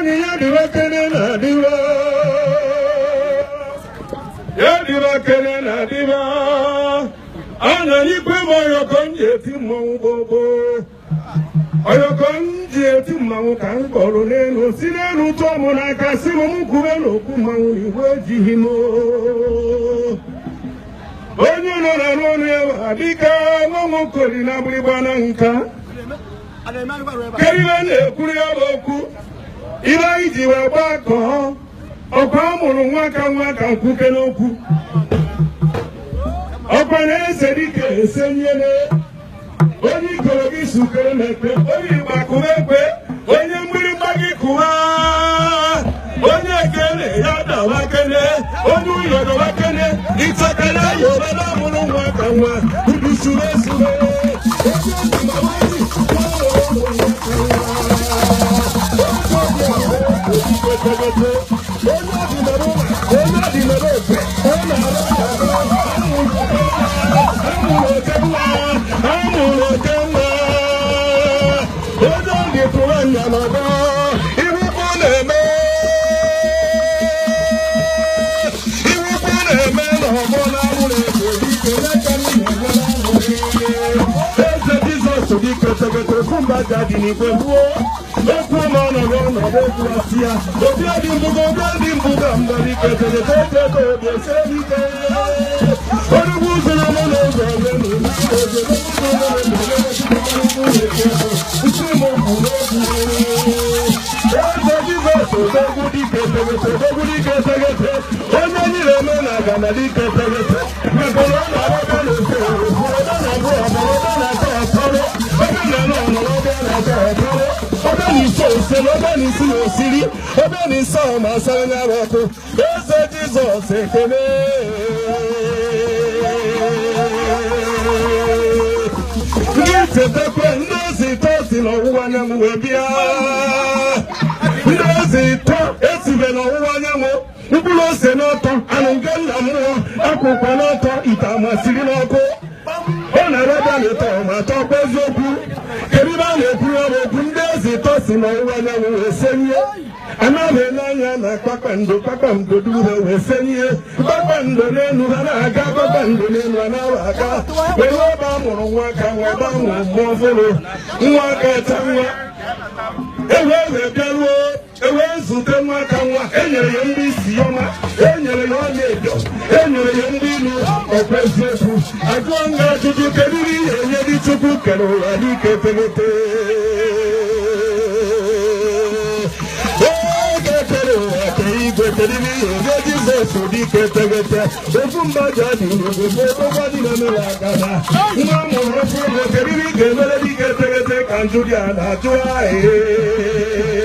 Anyị ya dịba kene na adịba, ya dịba kene na adịba. Anya n'ikpe m, ọyọkọ m ji eti mmọnwụ gbogbo, ọyọkọ m ji eti mmanwụ ka m kpọrọ n'elu, si n'elu tụọ m n'aka, si m m kwube n'okwu mmanwụ na igwe ejighị m. Onye nọ na n'ọnụ ya bụ dịka nwa okoli na agbịrịgba na nka. Kedu ibe na-ekwuru ya bụ okwu ibe anyị ji wee gbakọọ? Ọkwa amụrụ nwa ka nwa ka nkwuke n'okwu, ọkwa na-ese dike esenyere onye ikoro gị sukere na-ekpe, onye igba kụwa ekwe, onye mgbịrịgba gị kụwa, onye ekele ya dawa kene, onye ụyọ dọwa kene, ịchakara ya obere amụrụ nwa ka nwa udu sure sure, onye ọdịmawari onye ọdịnala ụlọ, onye ọdịnala okwe, ọ na-arụ amụrụ oke nwa, amụrụ oke nwa, onye ọ dị-tụrụ anya n'ọgbọ iwukwu na-eme, iwukwu na-eme n'ọgbọ na-amụrụ ego dike n'aka nna nwere aṅụrị. Eze Jizọs dike tegete ofu mba dị n'igwe gbuo okwu ma ọ nọ n'ọnọdụ okwu asị ya obi dị mbuga, obi dị mbuga mgbe dike tegete echete obi ese ike onugbu zuru mụ n'ụzọ onye Eze Jizọs odogwu dike tegete, odogwu dike tegete, onye niile eme na agana dike tegete, maka na ọ na-arọba n'ofe ọbụrụ na-abụ ọbụrụ na-atọ ọtọrọ ebe na nọ ọnọrọ na-atọ ọtọrọ ebe na ise ose na ebe na isi na osiri ebe na ise ọma asara nya ọkụ. Eze Jizọs ekele. Ndị chetakwa ndị ozi ịtọ si n'ọwụwa anyanwụ wee bịa, ndị ozi ịtọ esibe n'ọwụwa anyanwụ, mkpụrụ ose n'ọtọ, anụ nke nna mmụọ akwụkwọ n'ọtọ, ite amasịrị n'ọkụ, ọ na-arabịa n'ịtọ ma tọkwa eziokwu. Kedu ebe a na-ekwuru ọrụ okwu? Ndị eze ịtọ si n'ọwụwa anyanwụ wee senye, anaghị ele anya na kpakpando, kpakpando duru wee senye kpakpando n'elu, ha na-aga kpakpando n'elu, ha na-aga wee ebe a mụrụ nwa ka nwa, ebe a mụrụ mmụọ fụrụ nwa kacha nwa, ewee wee bịaruo, ewee zute nwa ka nwa. Enyere ya ndị isi ọma, enyere ya ọlaedo, enyere ya ndị ilu ọkwa eziokwu. Ajụọ nga ajụjụ, kedu ihe enye dị Chukwu kere ụwa dike tegete oge kere ụwa kee igwe? Kedu ihe enye Jizọs dike tegete ofu mba ji adị n'ugwu odogwa dị na mere agada nwa mụrụ ofu ụlọ? Kedu ihe ị ga-emere dike tegete ka njụ dị a na-ajụ ahịa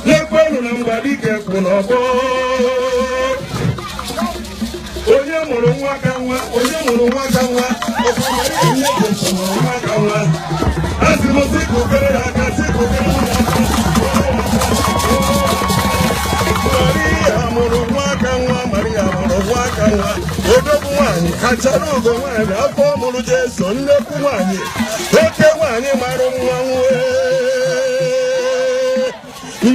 n'ekwenụ na mgba dike kwụ n'ọgbọ? Onye mụrụ nwa ka nwa, onye mụrụ nwa ka nwa, mụrụ nwa ka nwa, asị m sị kụkere ya aka, sị kụkere ya aka. Maria mụrụ nwa ka nwa, Maria mụrụ nwa ka nwa, odogwu nwaanyị kachara ugo nwaanyị, afọ mụrụ Jesu, nnekwu nwaanyị, oke nwaanyị mara nwa nwee,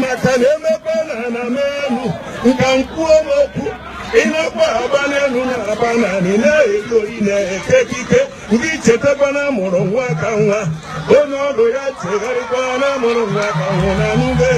maka na emepe na ana elu nka nkwuo m okwu, ị na-akwa aba n'elu na-aba naanị na-eri ori na-eke ike ndị chetakwa na mụrụ nwa ka nwa, onye ọrụ ya chegharịkwa na mụrụ nwa ka nwa na nube.